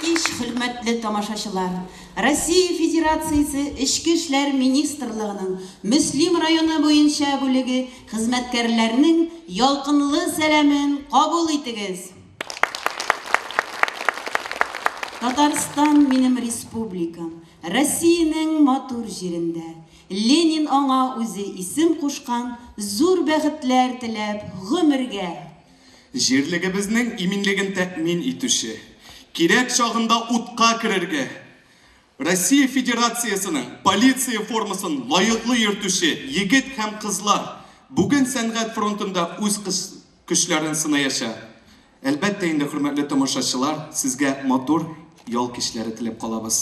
кич, хөрмәтле тамашачылар! Россия Федерациясе Эчке эшләр министрлыгының Мөслим районы буенча бүлеге хезмәткәрләренең ялкынлы сәламен кабул итегез! Татарстан минем республикам, Россиянең матур җирендә. Ленин аңа үзе исем кушкан, зур бәхетләр теләп, гомергә! Җирлегебезнең иминлеген тәэмин итүче, кирәк чагында утка керергә, Россия Федерациясенең полиция формасын лаеклы йөртүче егет һәм кызлар бүген сәнгать фронтында үз көчләрен сынаячак. Әлбәттә инде, хөрмәтле тамашачылар, сезгә матур ял кичләре теләп калабыз.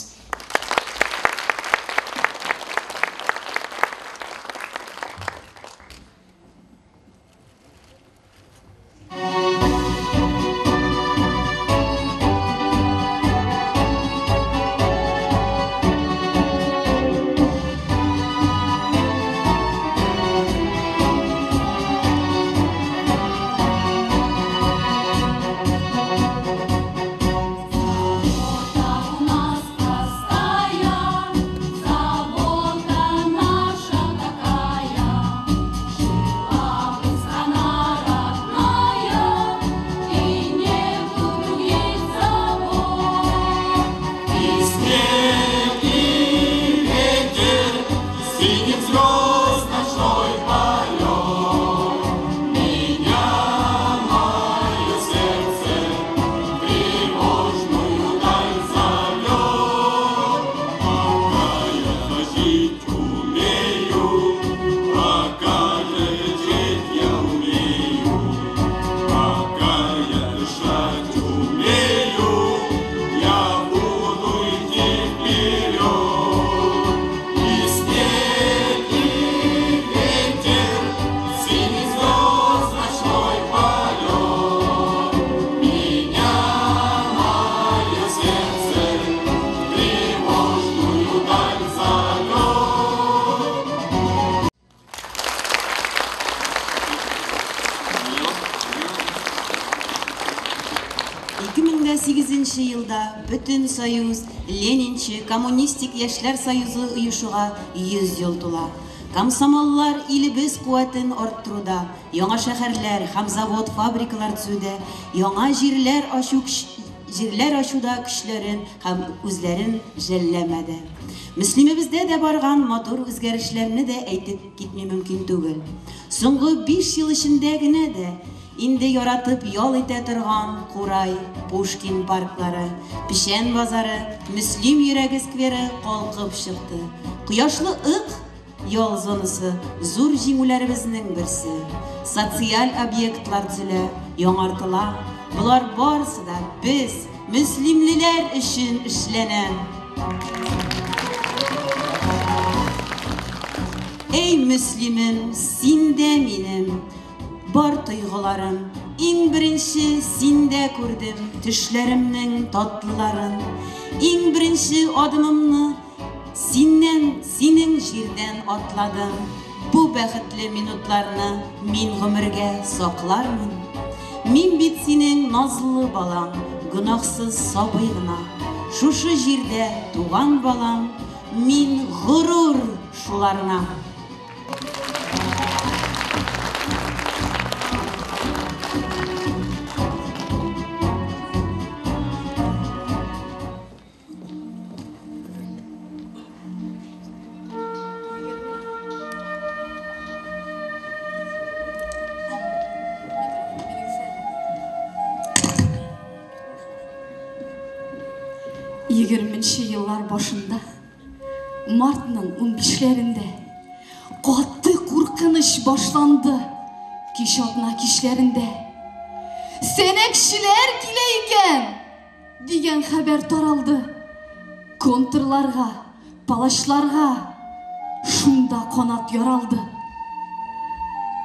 Нче елда Бөтенсоюз Ленинчы коммунистик яшьләр союзы оешуга 100 ел тула. Комсомоллар илебез куәтен арттыруда, яңа шәһәрләр һәм завод-фабрикалар төзүдә, яңа җирләр ачу җирләр ачуда көчләрен һәм үзләрен жәлләмәде. Мөслимебездә дә барган матур үзгәрешләрне дә әйтеп китми мөмкин түгел. Соңгы 5 ел эчендә генә дә инде яратып ял итә торган Курай, Пушкин парклары, Печән базары, Мөслим йөрәге скверы калкып чыкты. Кояшлы Ык ял зонасы зур җиңүләребезнең берсе. Социаль объектлар төзелә, яңартыла. Болар барысы да без, мөслимлеләр өчен эшләнә. Эй, Мөслимем, син дә минем бар тойгыларым. Иң беренче синдә күрдем төшләремнең татлыларын. Иң беренче адымымны синнән, синең җирдән атладым. Бу бәхетле минутларны мин гомергә саклармын. Мин бит синең назлы балаң, гөнаһсыз сабый гына. Шушы җирдә туган балам, мин горур шуларына. Егерменче еллар башында, мартның 15-ләрендә, каты куркыныч башланды кич атна кичләрендә. Сәнәкчеләр килә икән, дигән хәбәр таралды. Контрларга, палачларга шунда канат яралды.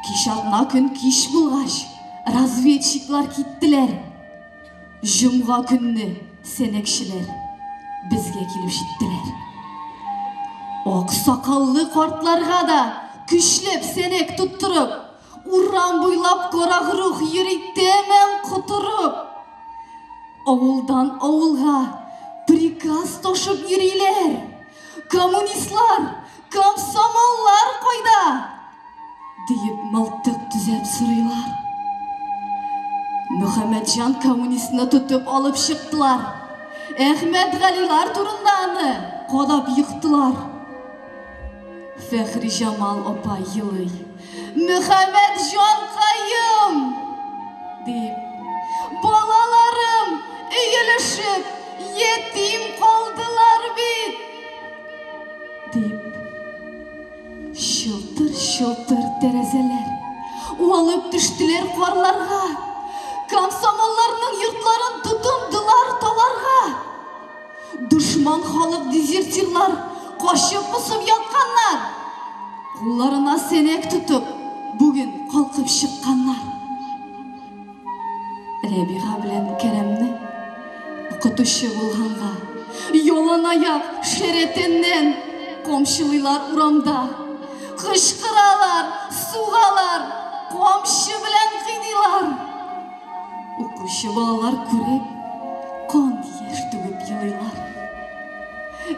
Кич атна көн кич булгач, разведчиклар киттеләр. Җомга көнне сәнәкчеләр безгә килеп җиттеләр. Ак сакаллы картларга да көчләп сәнәк тоттырып, урам буйлап карагрух йөри тәмам котырып. Авылдан авылга Приказ ташып йөриләр. Коммунистлар, комсомоллар кайда? Диеп мылтык төзәп сорыйлар. Мөхәммәтҗан коммунистны тотып алып чыктылар. Әхмәтгалилар турында аны кадап ектылар. Фәхриҗамал апа елый. Мөхәммәтҗанкаем! Дип, балаларым өелешеп ятим калдылар бит! Дип, чылтыр-чылтыр тәрәзәләр уалып төштеләр карларга. Комсомолларның йортларын тотындылар таларга. Дошман халык дезертирлар качып посып ятканнар. Кулларына сәнәк тотып, бүген калкып чыкканнар. Рәбига белән Кәрәмне укытучы булганга, ялан аяк шәрәтеннән камчылыйлар урамда. Кычкыралар, сугалар, камчы белән кыйныйлар. Укучы балалар күреп, кан яшь түгеп елыйлар.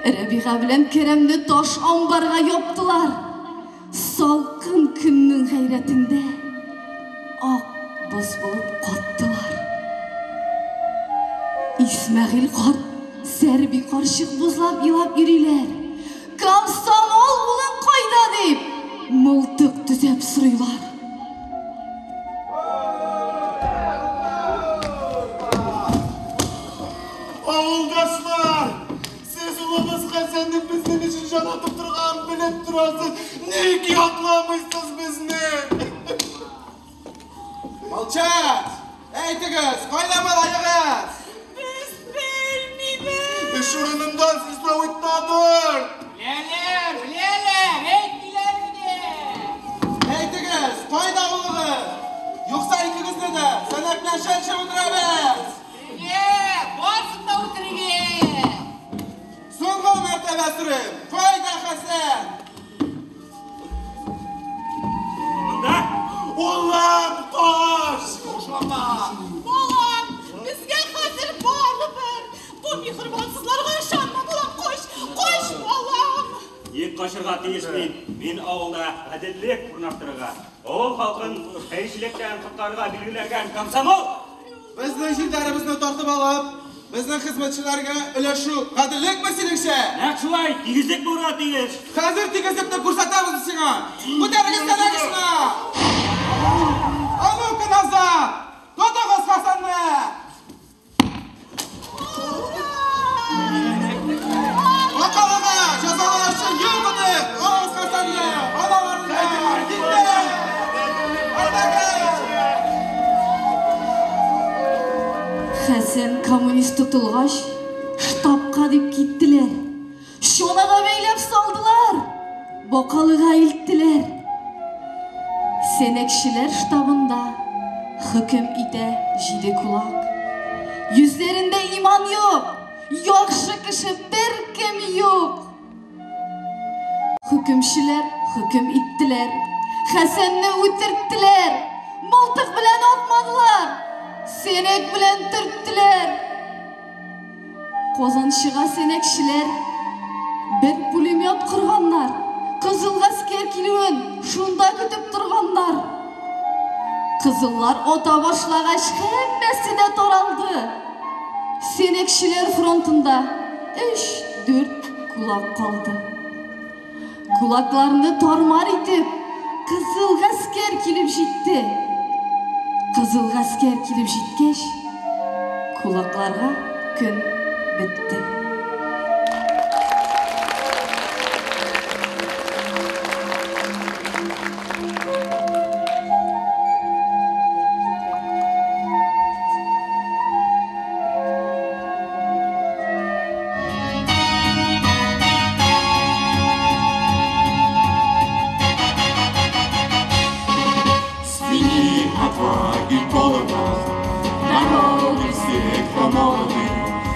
Рәбига белән Кәрәмне таш амбарга яптылар. Салкын көннең гайрәтендә ак боз булып каттылар. Исмәгыйль карт, Сәрби карчык бозлап елап йөриләр. Комсомол улың кайда дип, мылтык төзәп сорыйлар. Авылдашлар! Сез улыбыз Хәсәннең безнең өчен җан атып торганын белеп торасыз. Ник якламыйсыз безне? Молчать! Әйтегез, кайда малаегыз? Без белмибез. Эш урынында сестравыттадыр. Беләләр, беләләр, әйтмиләр генә. Әйтегез, кайда улыгыз? Юкса икегезне дә сәнәк белән чәнчеп үтерәбез. Үтерергә, барысын да үтерергә. Соңгы мәртәбә сорыйм, кайда Хәсән? Монда? Улым, кош! Балам, безгә хәзер барыбер. Бу миһербансызларга ышанма, балам, кош, кош, балам. Ник качырга тиеш мин? Мин авылда гаделлек урнаштырырга, авыл халкын хәерчелектән коткарырга билгеләнгән комсомол! Безнең җирләребезне тартып алып, безнең хезмәтчеләргә өләшү гаделлекме синеңчә? Нәкъ шулай, тигезлек булырга тиеш. Хәзер тигезлекне күрсәтәбез без сиңа. Күтәрегез сәнәгезне! А ну-ка назад! Тотыгыз Хәсәнне! Бакалыга җәзалаучы юл тотыйк! Алыгыз Хәсәнне! Аналарына! Китте! Әйдәгез! Хәсән коммунист тотылгач, штабка дип киттеләр. Чанага бәйләп салдылар, Бакалыга илттеләр. Сәнәкчеләр штабында хөкем итә җиде кулак. Йөзләрендә иман юк, яхшы кеше беркем юк. Хөкемчеләр хөкем иттеләр. Хәсәнне үтерттеләр. Мылтык белән атмадылар, сәнәк белән төрттеләр. Казанчыга сәнәкчеләр бер пулемет корганнар. Кызыл гаскәр килүен шунда көтеп торганнар. Кызыллар ата башлагач, һәммәсе дә таралды. Сәнәкчеләр фронтында өч-дүрт кулак калды. Кулакларны тармар итеп, кызыл гаскәр килеп җитте. Кызыл гаскәр килеп җиткәч, кулакларга көн бетте. Свини отваги голода, народы все, кто молоды,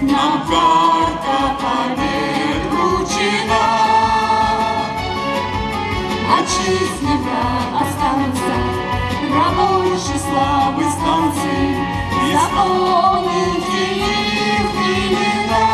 нам карта побед вручена. Отчизне враг останутся рабочие славы станции, и запомните их имена.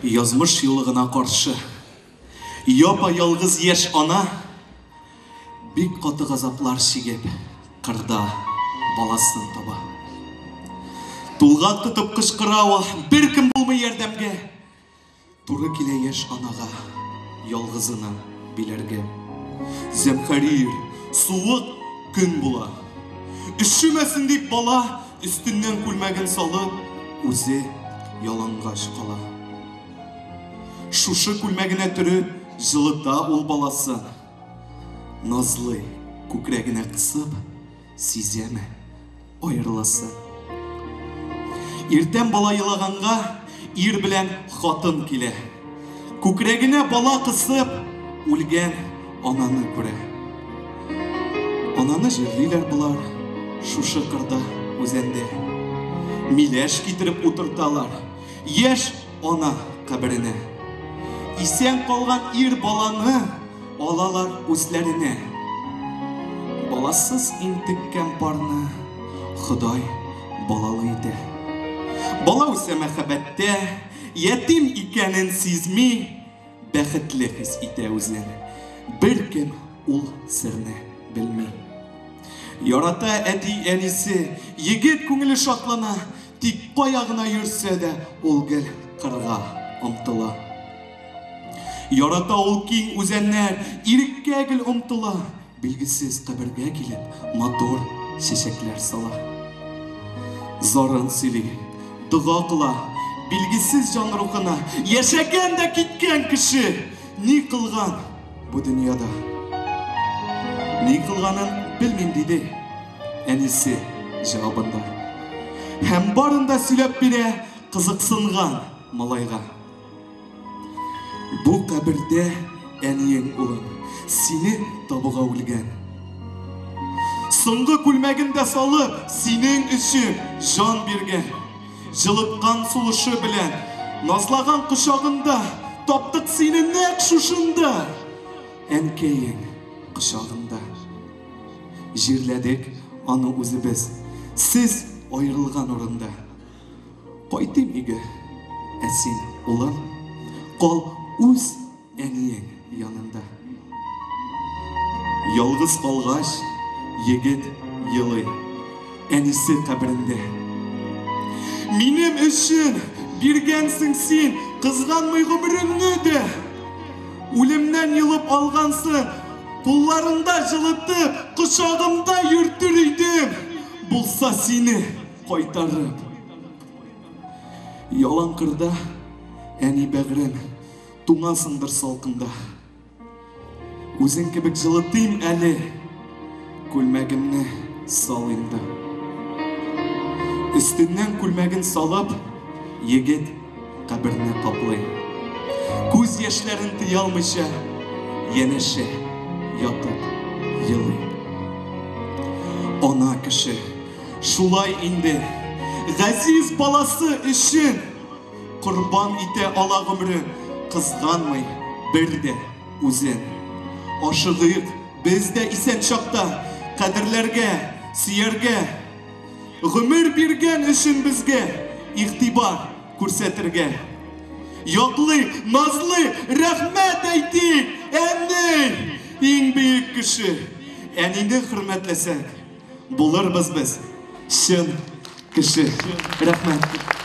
Язмыш юлыгына каршы япа-ялгыз яшь ана бик каты газаплар чигеп кырда баласын таба. Тулгак тотып кычкыра ул, беркем булмый ярдәмгә. Туры килә яшь анага ялгызына биләргә. Зәмхәрир, суык көн була. Өшемәсен дип бала өстеннән күлмәген салып, үзе ялангач кала. Шушы күлмәгенә төреп җылыта ул баласын. Назлый, күкрәгенә кысып, сизәме, аерыласы. Иртән бала елаганга ир белән хатын килә. Күкрәгенә бала кысып, үлгән ананы күрә. Ананы җирлиләр болар шушы кырда, үзәндә. Миләш китереп утырталар яшь ана каберенә. Исән калган ир баланы алалар үзләренә. Баласыз интеккән парны Ходай балалы итә. Бала үсә мәхәббәттә, ятим икәнен сизми, бәхетле хис итә үзен. Беркем ул серне белми. Ярата әти-әнисе, егет күңеле шатлана, тик кая гына йөрсә дә, ул гел кырга омтыла. Ярата ул киң үзәннәр, иреккә гел омтыла, билгесез кабергә килеп, матур чәчәкләр сала. Зарын сөйли, дога кыла, билгесез җан рухына, яшәгән дә киткән кеше ни кылган бу дөньяда? Ни кылганын белмим, диде әнисе җавабында. Һәм барын да сөйләп бирә кызыксынган малайга. Бу кабердә әниең, улым, сине табуга үлгән. Соңгы күлмәген дә салып, синең өчен җан биргән. Җылыткан сулышы белән, назлаган кочагында таптык сине нәкъ шушында. Әнкәең кочагында. Җирләдек аны үзебез, сез аерылган урында. Кайтыйм өйгә, ә син, улым, кал үз әниең янында. Ялгыз калгач, егет елый әнисе каберендә. Минем өчен биргәнсең син, кызганмый гомереңне дә. Үлемнән йолып алгансың, кулларыңда җылытып, кочагымда йөртер идем. Булса сине кайтарып. Ялан кырда, әни бәгърем, туңасыңдыр салкында. Үзең кебек җылытыйм әле, күлмәгемне салыйм да. Өстеннән күлмәген салып, егет каберне каплый. Күз яшьләрен тыя алмыйча, янәшә ятып елый. Ана кеше шулай инде газиз баласы өчен корбан итә ала гомерен, кызганмый бер дә үзен. Ашыгыйк, без дә исән чакта кадерләргә, сөяргә, гомер биргән өчен безгә игътибар күрсәтергә. Яклыйк, назлыйк, рәхмәт әйтик, әни, иң бөек кеше. Әнине хөрмәтләсәк, булырбыз без чын кеше. Рәхмәт. Рәхмәт, әни.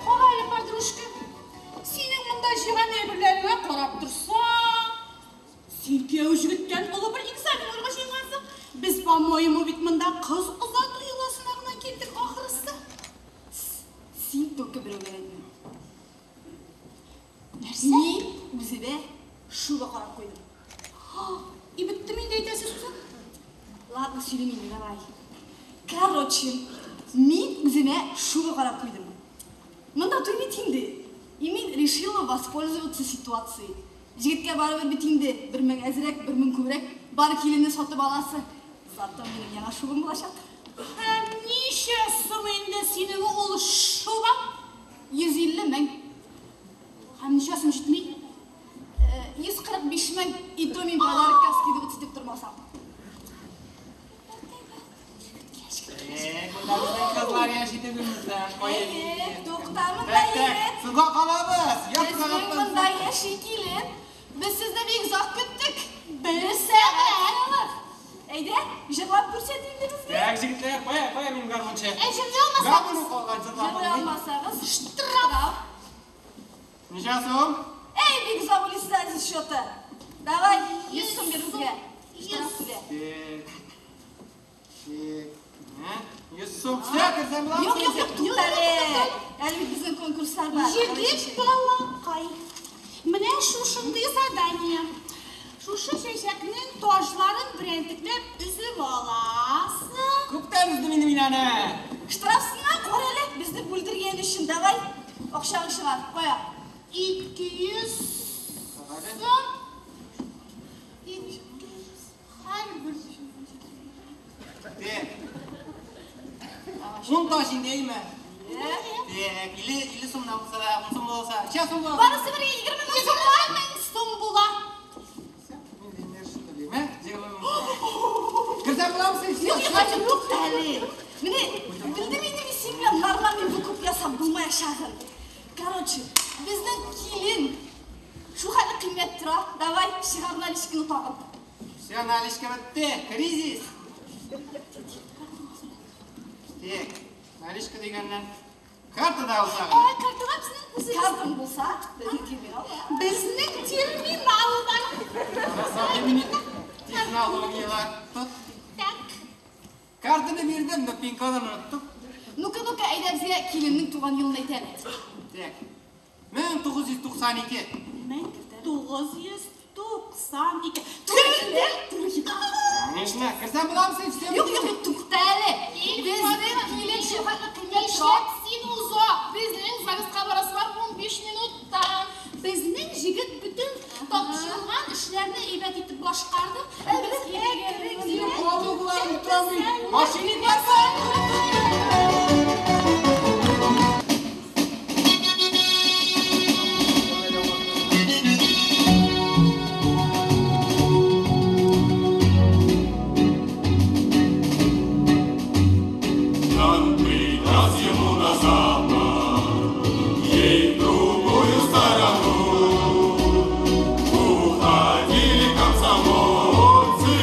Кара әле, подружка, синең монда җыйган әйберләреңә карап торсам, син кияү җегеттән олы бер экзамен алырга җыенгансың. Без, по-моему, бит монда кыз озату йоласына гына килдек ахрысы. Син только берәүгә әйтмә. Нәрсә? Мин үземә шуба карап куйдым. И беттеме инде әйтәсе сүзең? Ладно, сөйлим инде, давай. Короче, мин үземә шуба карап куйдым. Монда туй бит инде. И мин решила воспользоваться ситуацией. Егеткә барыбер бит инде 1000 әзрәк, 1000 күбрәк. Бар киленне сатып аласы. Зато минем яңа шубам булачак. Һәм ничә сум инде синең ул шубаң? 150 мең. Һәм ничә сум җитми? 145 мең. И то мин подарокка скидываться итеп тормасам. Монда безнең кызлар яши төбемездә. Әйе, тукта монда егет. Соңга калабыз. Ярты Безнең сәгатьтән монда яши килен. Без сезне бик озак көттек. Бер сәгать. Әйдә, җырлап күрсәт инде безгә. Так, җегетләр, кая, кая минем гармунчы? Ә җырлый алмасагыз? Гармуны калган җырлап Җырлый алмый. алмасагыз, штраф. Ничә сум? Эй, бик озак уйлыйсыз әле счеты. Давай, 100 сум бир безгә. Штраф түлә. Так. Так. Ә? 100 сум. Все, керсәм буламы? Юк, юк, юк, тукта әле. Әле бит безнең конкурслар бар. Егет балакай. Менә шушындый задание. Шушы чәчәкнең таҗларын берәмтекләп өзеп аласың. Күптән өздем инде мин аны. Штрафсыннан кара әле, безне бүлдергән өчен. Давай, акчаңны чыгар. Кая? 200 сум. 200 һәрбер. Так. Ун таш инде, әйме? Так, 50 сумнан булса да, 10 сум булса, ничә сум була? Барысы бергә 20 мең сум була. 20 мең сум була. Мин дә что ли, мә? 20 мең. Керсәм буламы син? Юк, юк, юк, тукта әле. Менә белдем инде мин синең белән нормальный выкуп ясап булмаячагын. Короче, безнең килен шул хәтле кыйммәт тора. Давай, чыгар наличканы тагын. Все, наличка бетте. Кризис. Так, наличка дигәннән картада булса. Ә картага безнең үзебез. Картаң булса, безнең терминал бар. Безнең терминал бар. Технологиялар. Тот. Так. Картаны бирдем, но пин-кодын оныттым. Ну-ка, ну-ка, әйдә безгә киленнең туган елын әйт әле. Так. 1992. 1992. Туры килде, туры килде. Конечно, керсәм буламы син? Все. Юк, юк, юк, тукта әле. Безнең килен шул хәтле кыйммәт тора. Нишләп син озак? Безнең ЗАГСка барасы бар 15 минуттан. Безнең җегет бөтен тапшырылган эшләрне әйбәт итеп башкарды. Без Синең калдыкларың торамый. Мошенник барсың. Дан приказ ему на запад, ей в другую сторону. Уходили комсомольцы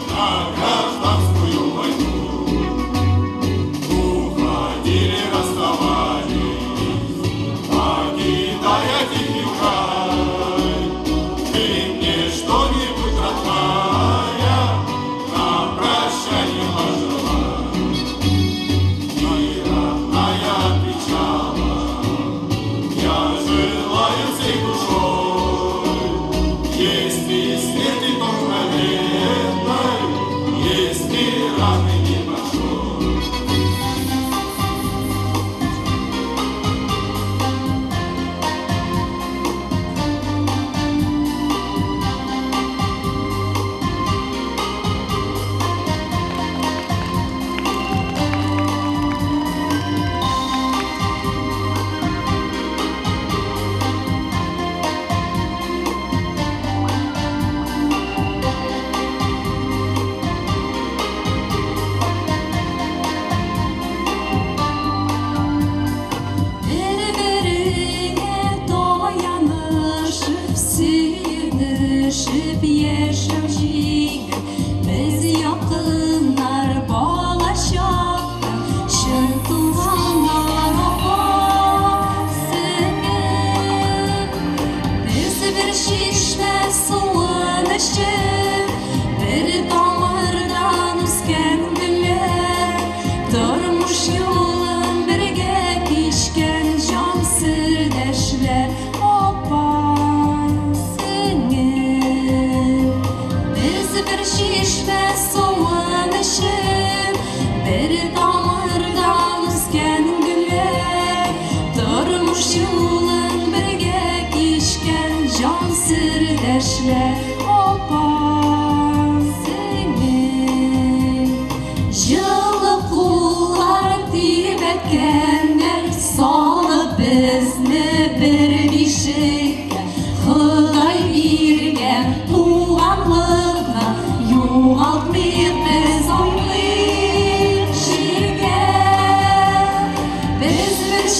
на гражданскую войну. Уходили, расставались, покидая тихий край. Ты мне что-нибудь, родная, на прощание пожелай. И родная отвечала: я желаю всей душой, если смерти тошноветной, если раны небольшой. Бер-береңә таянышып, сөенешеп яшәү җиңел. Без якыннар балачакта чын туганнар апа-сеңел. Без бер чишмә суын эчеп, бер тамырдан үскән гөлләр, тормыш юлын бергә кичкән җан сердәшләр апа-сеңел. Без бер чишмә суын эчеп, бер тамырдан үскән гөлләр, тормыш юлын бергә кичкән җан сердәшләр апа-сеңел.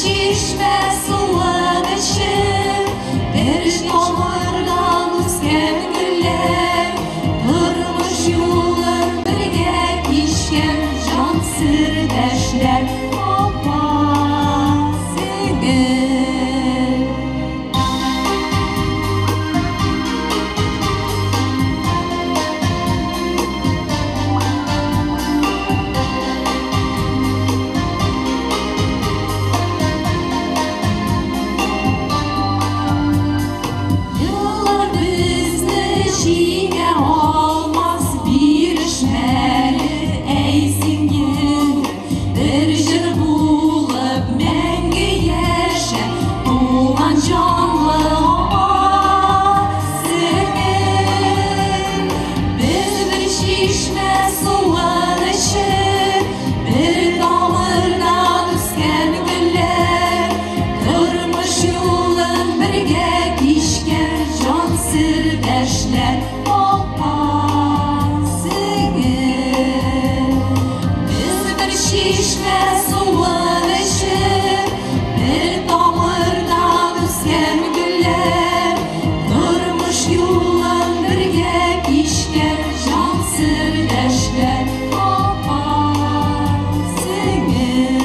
чишмә суын эчеп, бер тамырдан үскән гөлләр, тормыш юлын бергә кичкән җан сердәшләр, апа, сеңел. Еллар безне җиңә алмас, бирешмәле, әй сеңел. Бер җыр булып мәңге яшә, туган җанлы апа, сеңел. Без бер чишмә суын эчеп, бер тамырдан үскән гөлләр, тормыш юлын бергә кичкән җан сердәшләр, апа, сеңел. Без бер чишмә суын эчеп, бер тамырдан үскән гөлләр, тормыш юлын бергә кичкән җан сердәшләр, апа, сеңел.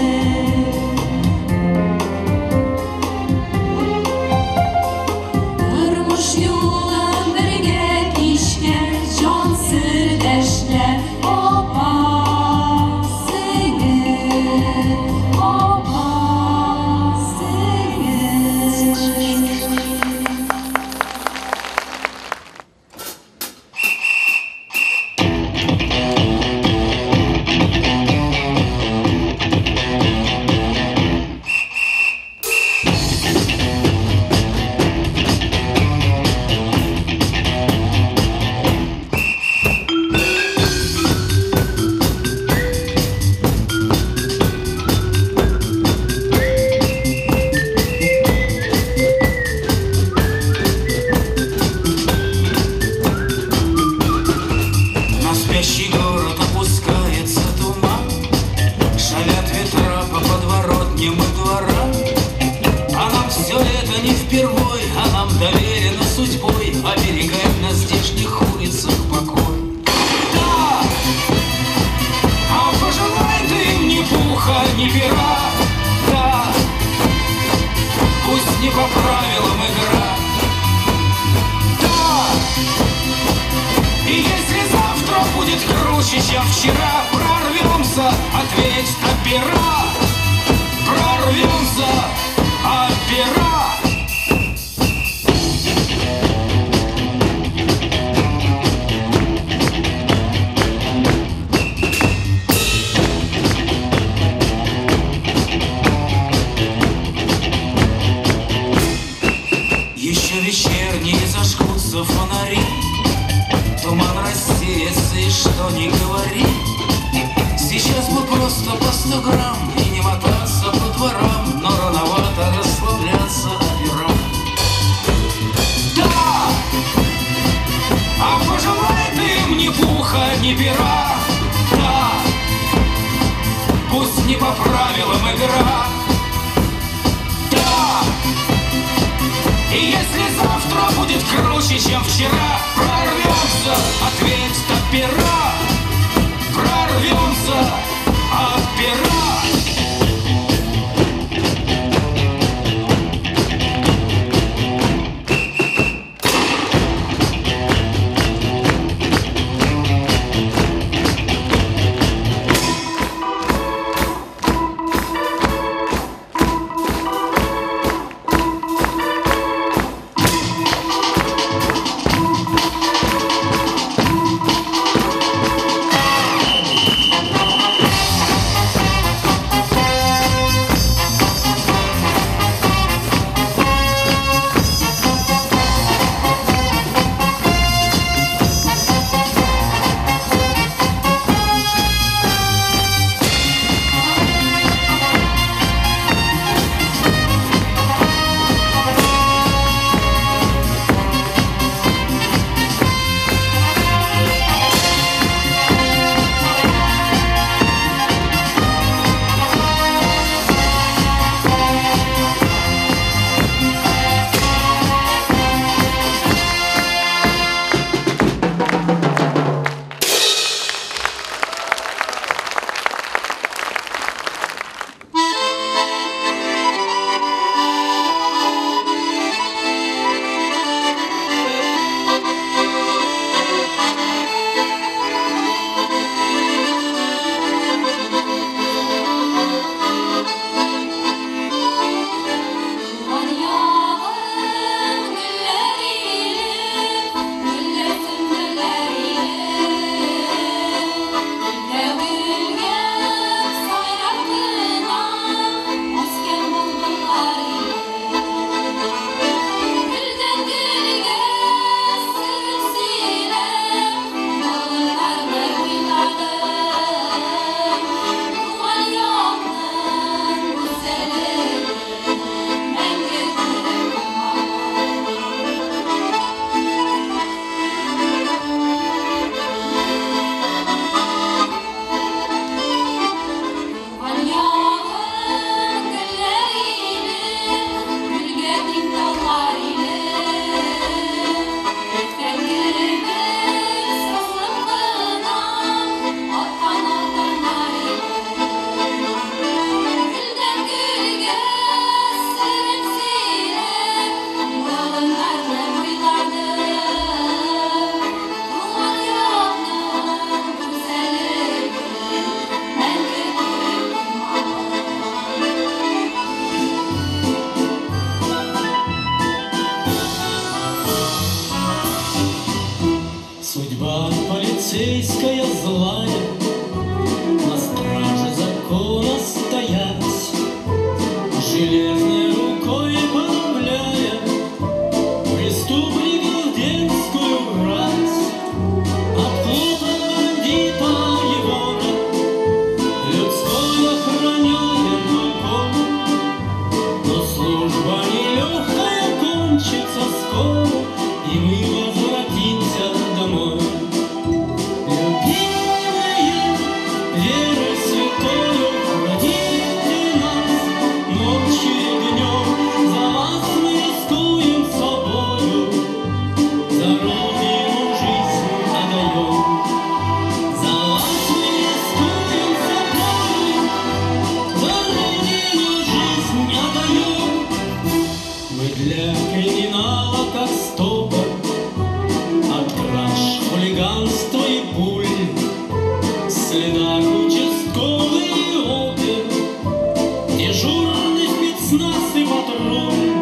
Тормыш юлын бергә кичкән җан сердәшләр, апа, сеңел, апа, сеңел. На спящий город опускается туман, шалят ветра по подворотням и дворам. А нам все это не впервой, а нам доверено судьбой оберегать на здешних улицах покой. Да! А пожелай ты им ни пуха, ни пера, да! Пусть не по правилам игра, да! И если завтра будет круче, чем вчера, прорвемся, ответь опера. Прорвемся, опера. Еще вечерние зажгутся фонари, туман рассеется, и что ни говори. Сейчас бы просто по 100 грамм и не мотаться по дворам, но рановато. полицейская злая, на страже закона стоять, железной рукой подавляя преступников дерзкую рать. От плота бандита и вора людской охраняет рукой. Но служба нелегкая кончится скоро, и мы возвратимся домой. Любимые, верой святою храните нас ночью и днем. За вас мы рискуем собою, за Родину жизнь отдаем. За вас мы рискуем собою, за Родину жизнь отдаем. Мы для криминала как стопор от краж, хулиганства и пуль. Следак, участковый и опер, дежурный спецназ и патруль.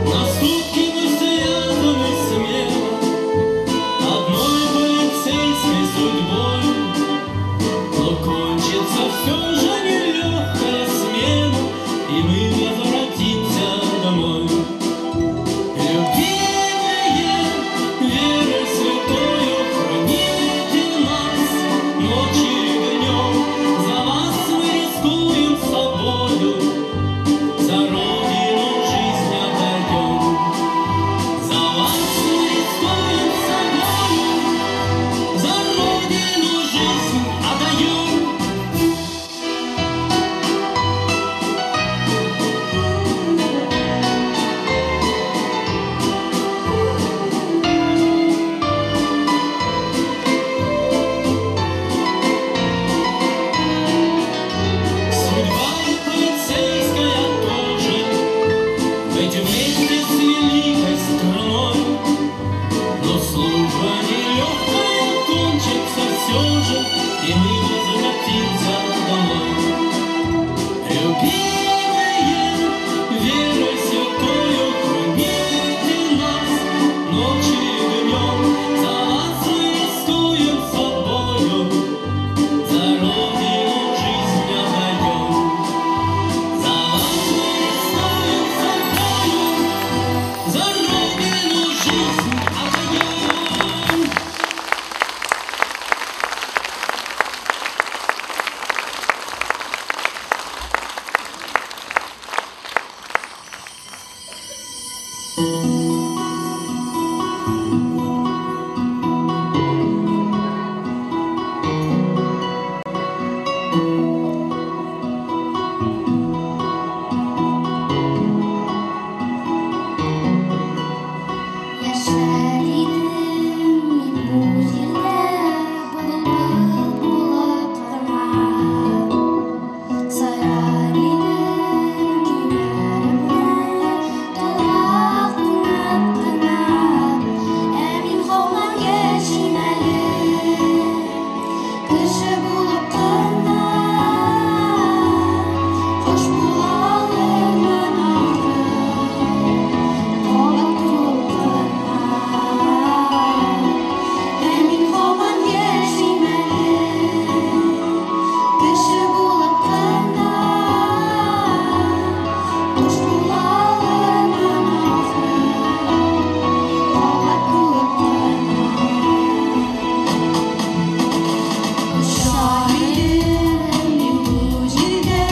На сутки мы связаны смело одной полицейской судьбой. Но кончится все же нелегкая смена, и мы возвратимся домой. Любимые, верой святою храните нас ночью и днем. За вас мы рискуем собою, за Родину жизнь отдаем. За вас мы рискуем собою, за Родину жизнь отдаем. Судьба и полицейская тоже, быть вместе с великой страной. Но служба нелегкая кончится все же, и мы возвратимся домой. Любимые, верой святою храните нас ночью и днем. За вас мы рискуем собою, за Родину жизнь отдаем. За вас мы рискуем собою, за Родину жизнь отдаем. Яшәр идем мин бу җирдә былбыл булып кына, Сайрар идем көйләремне талга кунып кына. Ә мин һаман яшим әле, кеше булып кына, Кош була алырмын ахры, кабат туып кына. Ә мин һаман яшим әле, кеше булып кына, Кош була алырмын ахры, кабат туып кына. Очар идем мин бу җирдә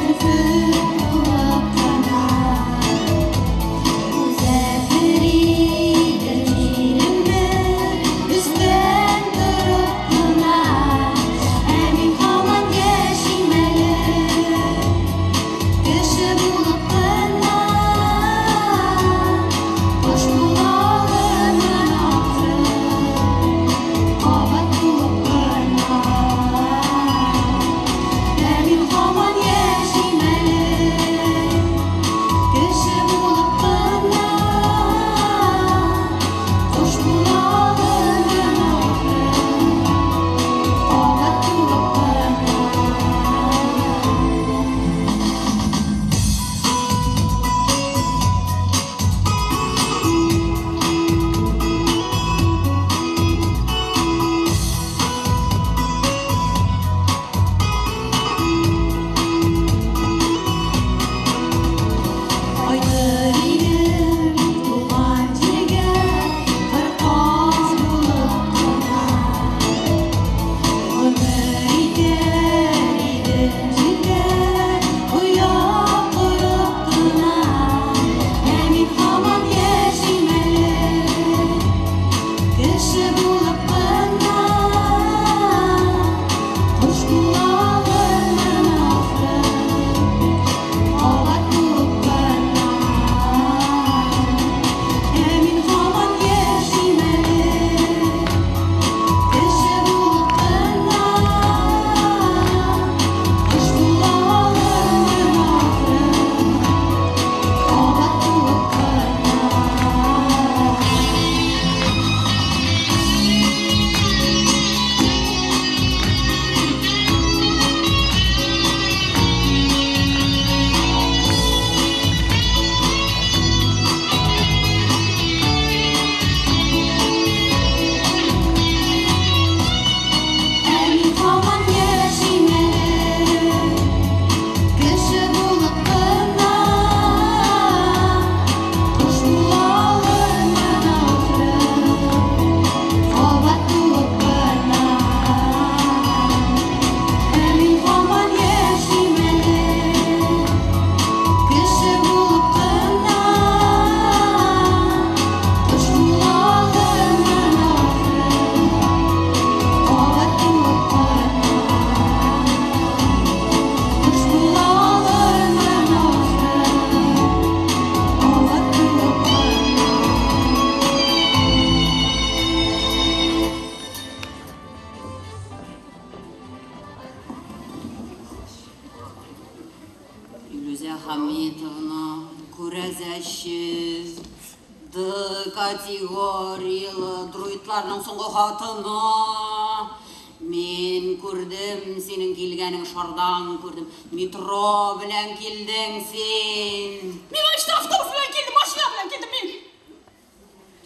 өрфеп булып кына, Күзәтер идем җиремне өстән торып кына. Ә мин һаман яшим әле, кеше булып кына. Хамитовна, күрәзәче, Д категорияле друидларның соңгы хатыны. Мин күрдем синең килгәнең шардан күрдем. Метро белән килдең син. Мин вообще автобус белән килдем, машина белән килдем мин.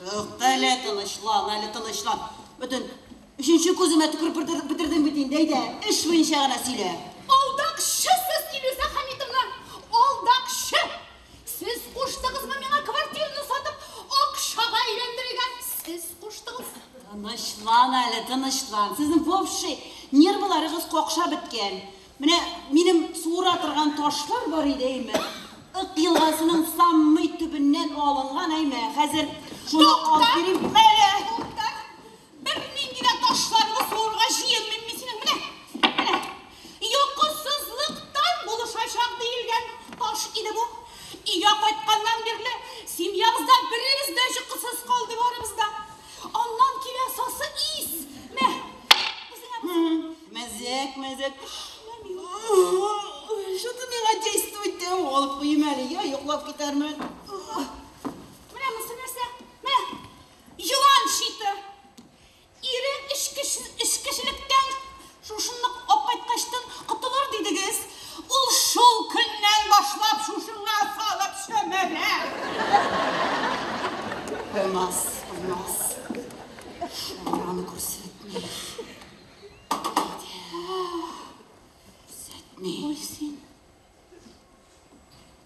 Тукта әле, тынычлан, әле тынычлан. Бөтен өченче күземә төкереп бетердең бит инде, әйдә, эш буенча гына сөйлә. Алдакчы сез, Илүзә Хәмитовна, алдакчы! Сез куштыгызмы миңа квартираны сатып, акчага әйләндерергә? Сез куштыгыз. Тынычлан әле, тынычлан. Сезнең вообще нервыларыгыз какшап беткән. Менә минем суыра торган ташлар бар иде, әйме? Ык елгасының самый төбеннән алынган, әйме? Хәзер шуны алып бирим. Әле. Тукта! Бер нинди дә ташларны суырга җыенмыйм мин синең. Менә, менә. Йокысызлыктан булышачак диелгән таш иде бу. Өйгә кайтканнан бирле семьябызда беребез дә йокысыз калды барыбыз да. Аннан килә сасы ис. Мә. Үзеңә Мәзәк, мәзәк. Что-то миңа действовать итә, алып куйым әле, я йоклап китәрмен. Менә монысы нәрсә? Менә. Елан щиты. Ирең эчкечелектән шушыны алып кайткачтан котылыр дидегез. Ул шул көннән башлап шушыңа салып чөмерә. Булмас, булмас. Аны күрсәтми. Күрсәтми. Ой, син.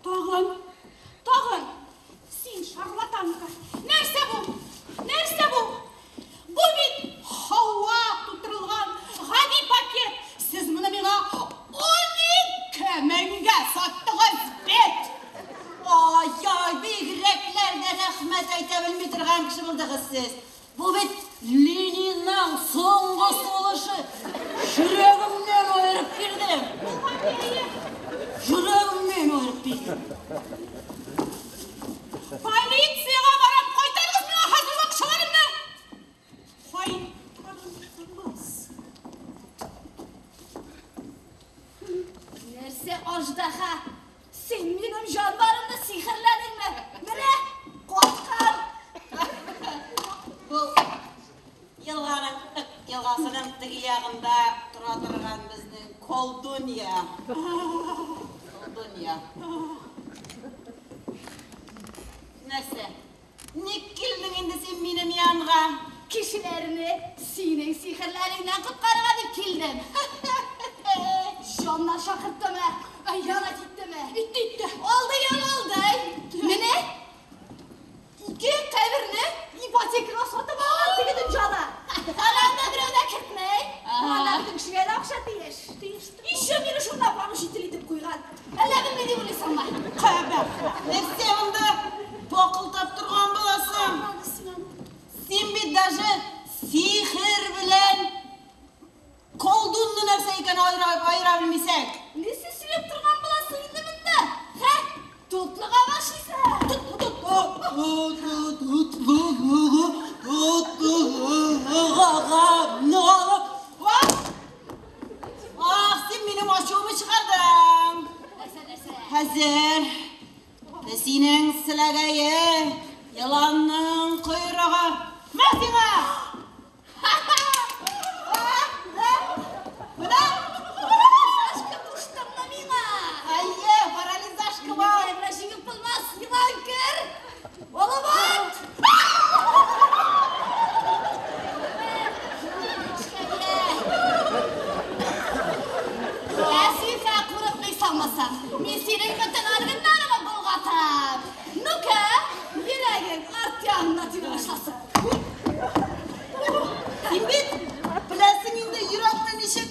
Тагын, тагын. Син шарлатанка. Нәрсә бу? Нәрсә бу? Бу бит һава тутырылган гади пакет. Сез моны миңа 12 меңгә саттыгыз бит. Ай-ай, бигрәкләр дә рәхмәт әйтә белми торган кеше булдыгыз сез. Бу бит Ленинның соңгы сулышы. Йөрәгемнән аерып бирдем. Йөрәгемнән аерып бирдем. Полициягә барам, кайтарыгыз миңа хәзер акчаларымны. Кайтарыгыз. Нәрсә аждаһа? Син минем җанварымны сихерләдеңме? Менә, каткан. Бу елганың Ык елгасының теге ягында тора торган безнең колдунья. Колдунья. Нәрсә? Ник килдең инде син минем янга? Кешеләрне синең сихерләреңнән коткарырга дип килдем. Җаннар шакырттымы? Хыянәт иттеме? Итте, итте. Алдый, алдый. Менә ике каберне ипотекага сатып алган теге дөньяда. Аларны берәү дә кертмәй. Алар кешегә дә акча тиеш. Тиеш. Еще мине шунда поручитель итеп куйган. Әллә белми дип уйлыйсыңмы? Кабак. Нәрсә монда бакылдап торган буласың? Син бит даже сихер белән колдунны нәрсә икән аера белмисең. Нәрсә сөйләп торган буласың инде монда? Һә? Тотлыга башлыйсың. Тотлыга. Ах, син минем ачуымны чыгардың. Нәрсә, нәрсә? Хәзер песинең селәгәе, еланның койрыгы. Мә сиңа! Менә! Парализашка куштыңмы миңа? Әйе, парализашка бар. Менә җиңеп булмас, елан кер. Олыбат! Ә син курыкмыйсыңмысың? Мин синең бөтен органнарыңны болгатам. Ну-ка, йөрәгең арт ягыңна тибә башласын. Син бит беләсең инде йөрәкне ничек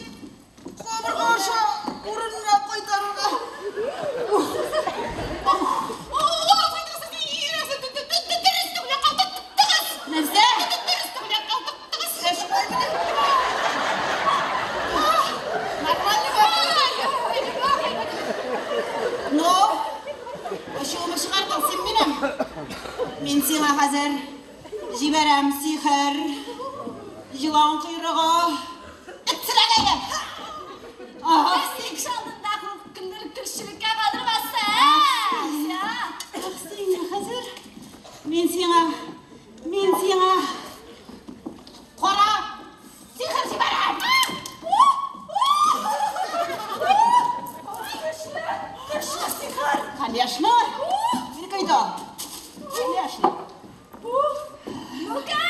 кабырга аша урынына кайтарырга. Нәрсә? Ну, ачуымны чыгардың син минем. Мин сиңа хәзер җибәрәм сихер, елан койрыгы, эт селәгәе. Ага. Син кеше алдында кемдер кешелеккә калдырмасын. Кайда? Конечно. Ну-ка,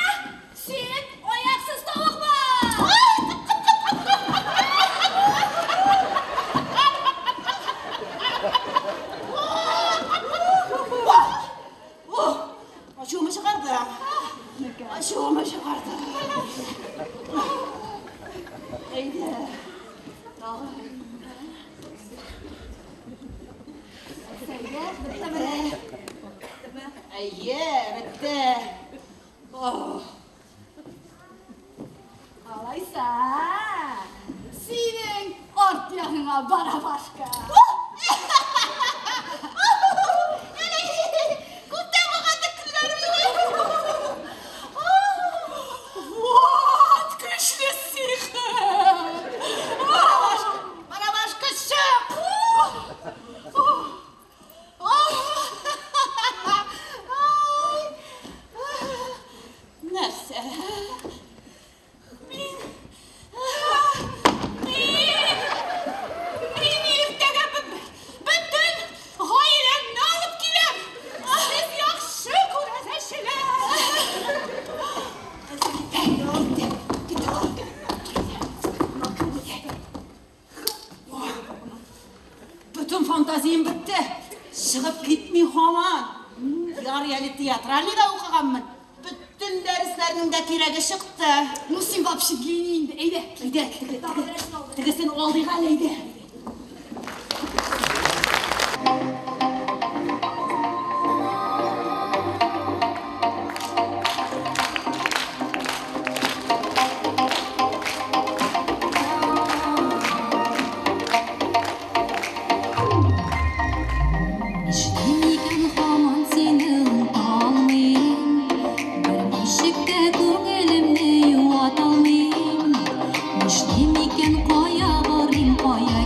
син аяксыз тавыкмы? Ачуымы чыгарды. Ачуымы чыгарды. Әйдә. Тагын. Сәйдә, беттеме? Әйе, бетте. Алайса, синең арт ягыңа барабашка. Күптән булган көннәрем. Вот көчле сихер! Барабашка, чык! Нәрсә? Мин иртәгә бөтен гаиләмне алып киләм. Сез яхшы күрәзәчеләр. Бөтен фантазиям бетте. Чыгып китми һаман. Ярый әле театральныйда укыганмын. Бөтен дәресләрнең дә кирәге чыкты. Ну син вообще гений инде. Әйдә. Әйдә, тегесен алдыйк әле, әйдә. Эшлим икән һаман сине оныталмыйм, Берничек тә күңелемне юаталмыйм. Нишлим икән, кая барыйм, кая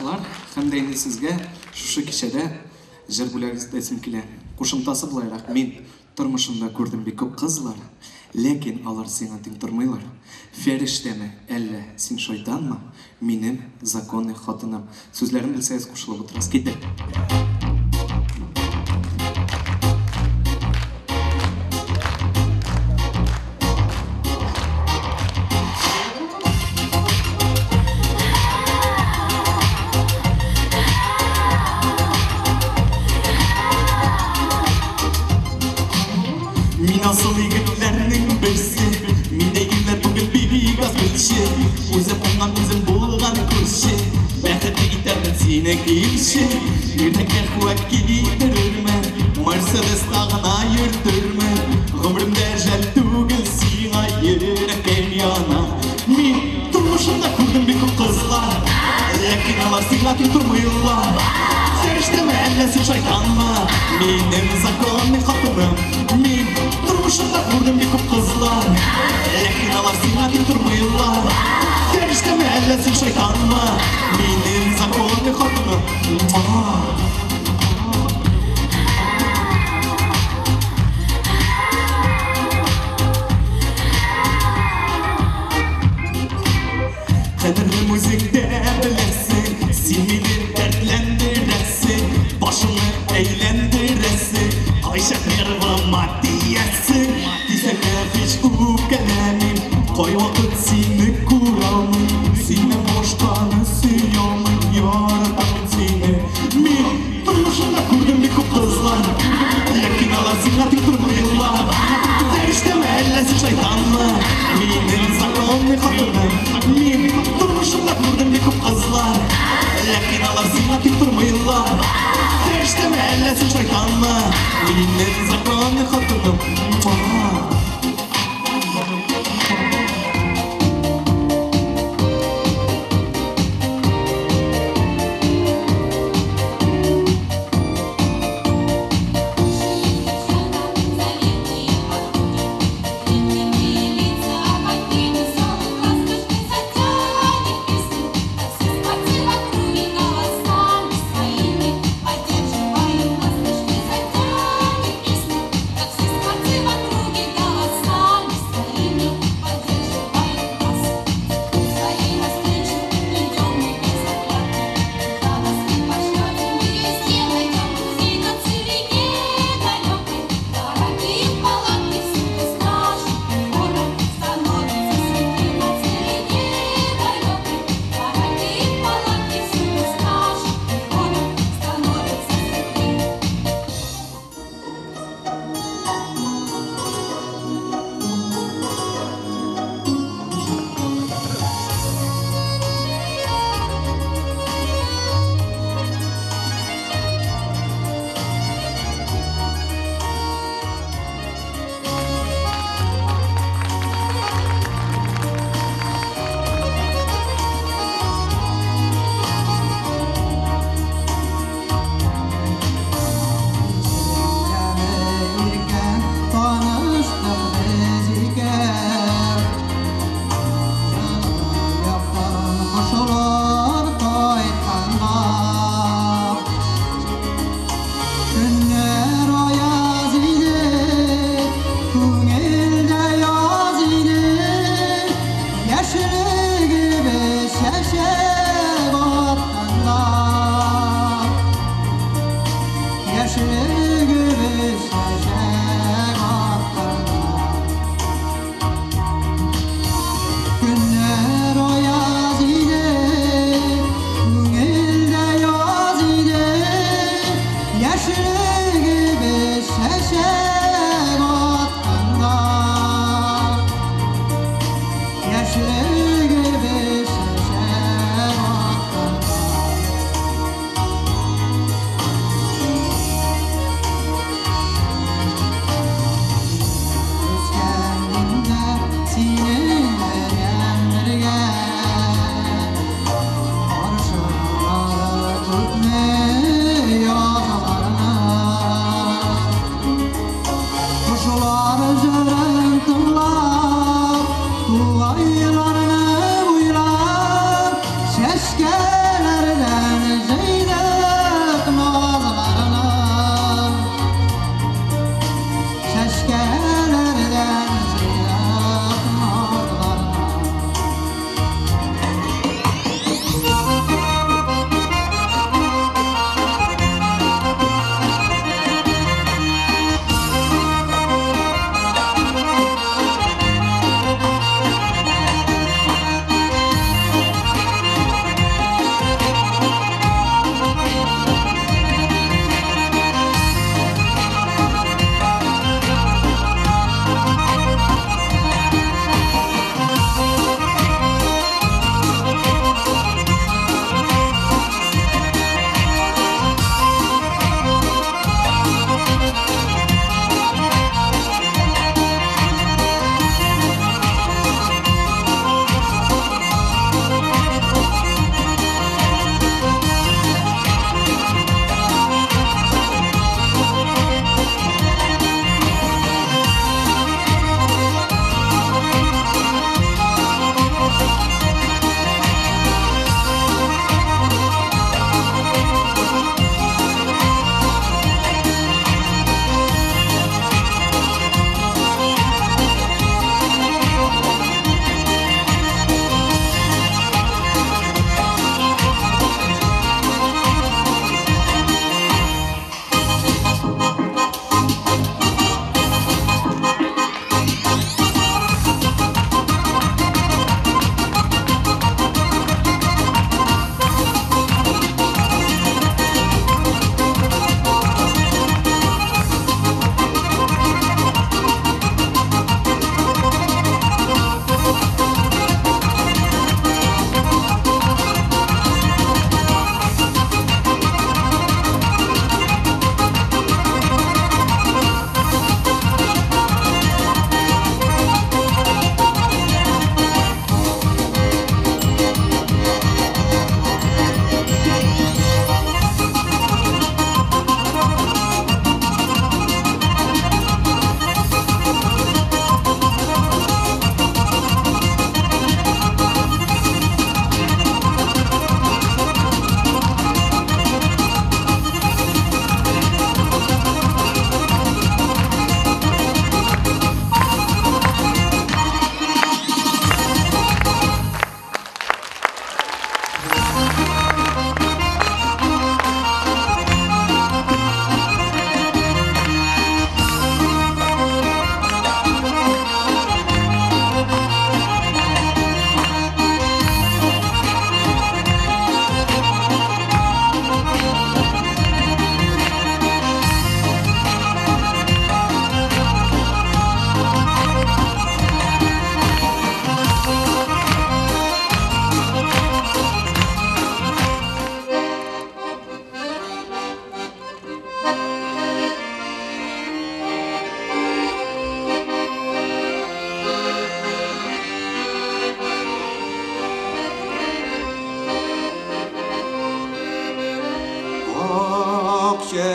җырчылар. Һәм дә инде сезгә шушы кичәдә җыр бүләк итәсем килә. Кушымтасы булайрак, мин тормышымда күрдем бик күп кызлар, ләкин алар сиңа тиң тормыйлар. Фәрештәме, әллә син шайтанмы? Минем законный хатыным. Сүзләрен белсәгез кушылып утырасыз. Киттек. Мин асыл егетләрнең берсе. Миндәй ирләр түгел бик аз белче. Үзем уңган, үзем булган күрше. Бәхетле итәрмен сине килче. Иртә кәхвә китерермен, Мерседеста гына йөртермен. Гомеремдә жәл түгел сиңа, йөрәкем яна. Мин тормышымда күрдем бик күп кызлар, ләкин алар сиңа тиң тормыйлар. Фәрештәме, әллә син шайтанмы? Минем законный хатыным. Мин тормышымда күрдем бик күп кызлар, ләкин алар сиңа тиң тормыйлар. Фәрештәме, әллә син шайтанмы? Минем законный хатыным. Кадерлем, үзең дә беләсең, син мине дәртләндерәсең, башымны әйләндерәсең, кайчак нервыма тиясең. Дисәң дә һич үпкәләмим, кайвакыт сине күралмыйм, синнән башканы сөялмыйм, яратам сине. Мин тормышымда күрдем бик күп кызлар, ләкин алар сиңа тиң тормыйлар. Фәрештәме, әллә син шайтанмы? Минем законный хатыным. Мин тормышымда күрдем бик күп кызлар, ләкин алар сиңа тиң тормыйлар. Фәрештәме, әллә син шайтанмы? Минем законный хатыным.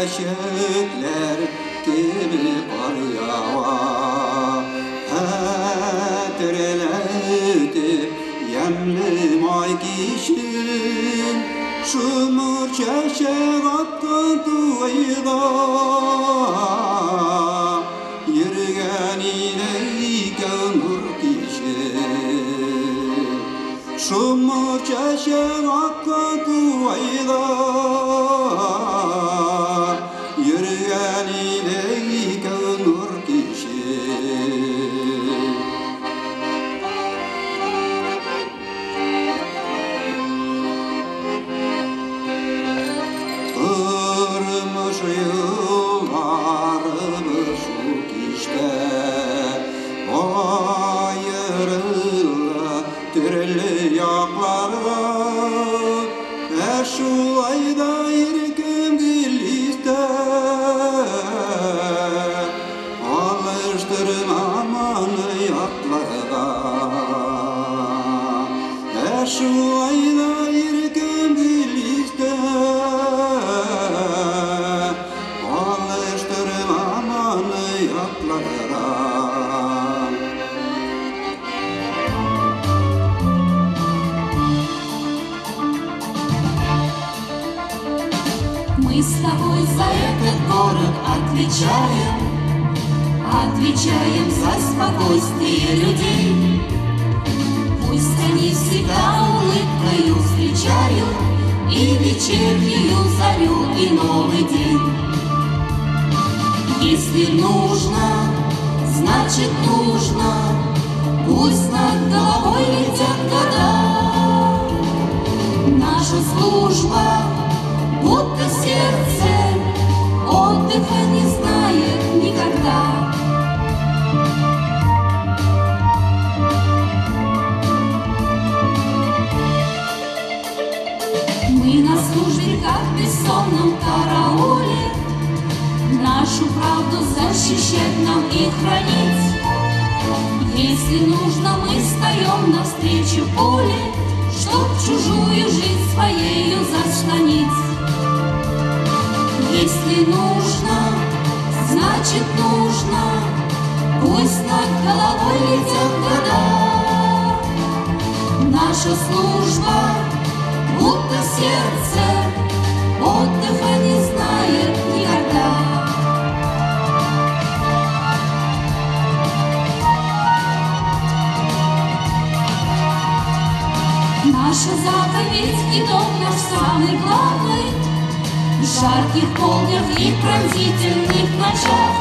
Чәчәкләр кебек кар ява. Хәтерләтеп ямьле май кичен, шомырт чәчәк аткан туйда. Йөргән идек икәү нур кичеп. Шомырт чәчәк аткан туйда. Йөргән идек икәү нур кичеп. Тормыш юлларыбыз шул кичтә аерыла төрле якларга. Ә шулай да иркем гел истә, алыштырмам аны ятларга. Ә шулай да иркем гел истә, алыштырмам аны ятларга. Мы с тобой за этот город отвечаем, отвечаем за спокойствие людей. Пусть они всегда улыбкою встречают и вечернюю зарю, и новый день. Если нужно, значит нужно, пусть над головой летят года. Наша служба, будто сердце, отдыха не знает никогда. Мы на службе, как в бессонном карауле, нашу правду защищать нам и хранить. Если нужно, мы встаем навстречу пуле, чтоб чужую жизнь своею заслонить. Если нужно, значит нужно, пусть над головой летят года. Наша служба, будто сердце, отдыха не знает никогда. Наша заповедь и дом наш самый главный, в жарких полднях и пронзительных ночах,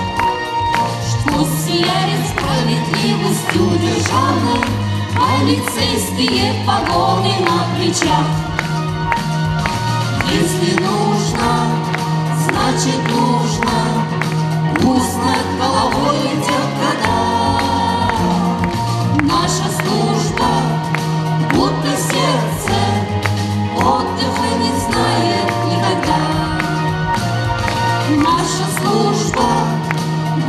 что сияет справедливостью державной, полицейские погоны на плечах. Если нужно, значит нужно, пусть над головой летят года. Наша служба, будто сердце, отдыха не знает никогда. Наша служба,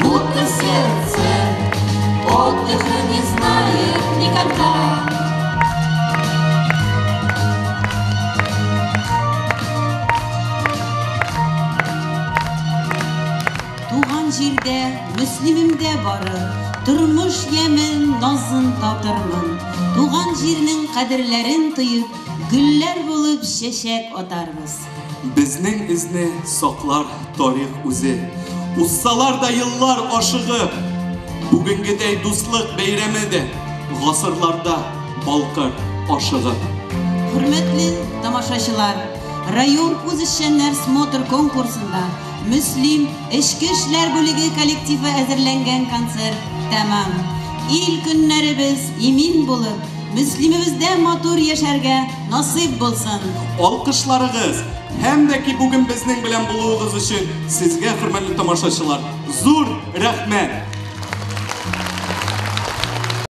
будто сердце, отдыха не знает никогда. Туган җирдә, Мөслимемдә бары, тормыш ямен, назын татырмын. Туган җирнең кадерләрен тоеп, гөлләр булып чәчәк атарбыз. Безнең эзне саклар тарих үзе. Узсалар да еллар ашыгып, бүгенгедәй дуслык бәйрәме дә гасырларда балкыр ашыгып. Хөрмәтле тамашачылар, район үзешчәннәр смотр конкурсында Мөслим эчке эшләр бүлеге коллективы әзерләнгән концерт тәмам. Ил көннәребез имин булып, Мөслимебездә матур яшәргә насыйп булсын. Алкышларыгыз һәм дә ки бүген безнең белән булуыгыз өчен сезгә, хөрмәтле тамашачылар, зур рәхмәт.